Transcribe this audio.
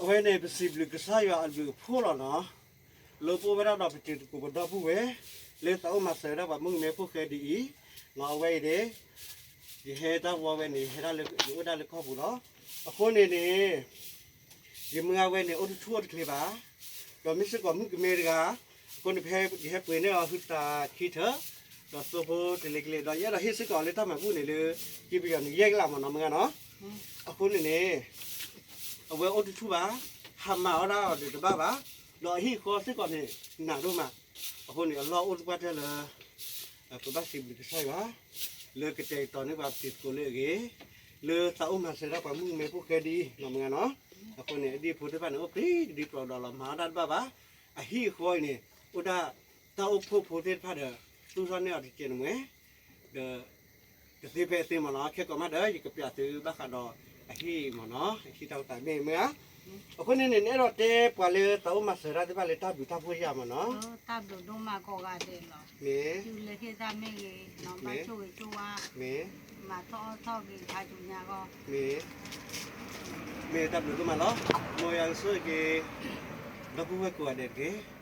အဝဲန့ၣ် ပစံးဘျုးကစၢ်ယွၤအဘျုးအဖှိၣ်လီၤနီၤ, လၢပအိၣ်ဝဲဒၣ်ဒီးပတံၤသကိးပဒီပုၢ်ဝဲၢ် လၢသးအိၣ်မၤစၢၤဝဲဒၣ်ပှၤမုၣ်ကမဲဖိဃဲဒ်အံၤ, နီၤ အဝဲအံၤန့ၣ် ယဟဲတၢ်ဝီဝဲန့ၣ် ယဟဲဒၣ်လၢ ယအိၣ်ဒၣ်လၢကီၢ်ပူၤလီၤ. အဃိန့ၣ်န့ၣ် ယမုၢ်ဂၤဝဲန့ၣ် အိၣ်တဆူၣ်အိၣ်တချ့ဘၣ်, ဒီးမ့ၢ်စ့ၢ်ကီးမုၣ်ကမဲတဂၤ, အဃိန့ၣ် ယဟဲပှ့ၤန့ၢ်အီၤဟုသးခံထၢၣ်, ဒီးသိဖိတလ့ၤကလ့ၤ ဒီးယအဲၣ်ဒိးဟ့ၣ်စ့ၢ်ကီးအီၤလၢတၢ်မၤဘူၣ်န့ၣ်လၢ က့ပယီၤန့ၣ် ယဲၢ်ကလးမ့ၢ်နီၤ မုၢ်ဂၤနီၤ. အဃိန့ၣ်န့ၣ် အဝဲအိၣ်တဆူၣ်ဘၣ်, ဟးမၤအီၣ်ဒၣ်အီၤဒီးတဘၣ်ဘၣ်, ဒီးအဟံၣ်အဃီစ့ၢ်ကီးန့ၣ် နးဒိၣ်မး. အဃိန့ၣ် အလီၢ်အိၣ်သပှၢ်တၢၢ်လၢ ပဘၣ်စံးဘျုးကစၢ်ယွၤ လၢကတဲာ်ကတီၤန့ၢ်ပှၤပတံၤသကိးလၢအဂ့ၤ, လၢသးအိၣ်မၤစၢၤဒၣ်ပှၤမုၣ်ကမဲဖိဃဲဒ်အံၤ နီၤ မုၢ်ဂၤနီၤ. အဃိန့ၣ် အဒံၣ်ဖိသ့ၣ်တဖၣ်န့ၣ် အိၣ်ပျံၤဒံးပျီဒီးလီၤ မၤအီၣ်ဒၣ်တဘၣ်ဘၣ်, အဟံၣ်အဃီအံၤန့ၣ် အိၣ်ဒၣ်တၢ်အိၣ်ဖှိၣ်ဖိသ့ၣ်တဖၣ်ဒီး သူၣ်ထီၣ်န့ၢ်အီၤတကဲးန့ၣ်မ့ၢ်, ဒီး တသ့ဖဲအသ့မ့ၢ်နီၤ, ခဲကိးမးဒီး ယကပျးသုဘၣ်ဃးဒီးအဟံၣ်မ့ၢ်နီၤ, အဟံၣ်တၢ်အိၣ်သးမ့ၢ်မ့ၢ်ဧါ. အဃိန့ၣ်န့ၣ် နအဲၣ်ဒိးတဲပှၤလၢသးအိၣ်မၤစၢၤတၢ်သ့ၣ်တဖၣ်လၢတၢ်ဘျုးတၢ်ဖှိၣ်ယၤမ့ၢ်နီၤ, တၢ်ဘျုးဒိၣ်မးကိးဂၤဒဲးလီၤ. မ့ၢ် တုၤလၢဟ့ၣ်တၢ်မ့ၢ်ဂ့ၤ, မ့ၢ် ဘၣ်ဆိၣ်ဂ့ၤဆိၣ်ဝါ, မ့ၢ် မၤထီၣ်အီၣ်ထီၣ်ဂ့ၤ ဟးကညါဂီၢ်, မ့ၢ် မ့ၢ်တၢ်ဘျုးဒိၣ်မးလီၤ. မ်ယွၤကဆိၣ်ဂ့ၤက့ၤ ဒီပုၢ်ဝဲၢ်ကိးဂၤဒဲးတက့ၢ်.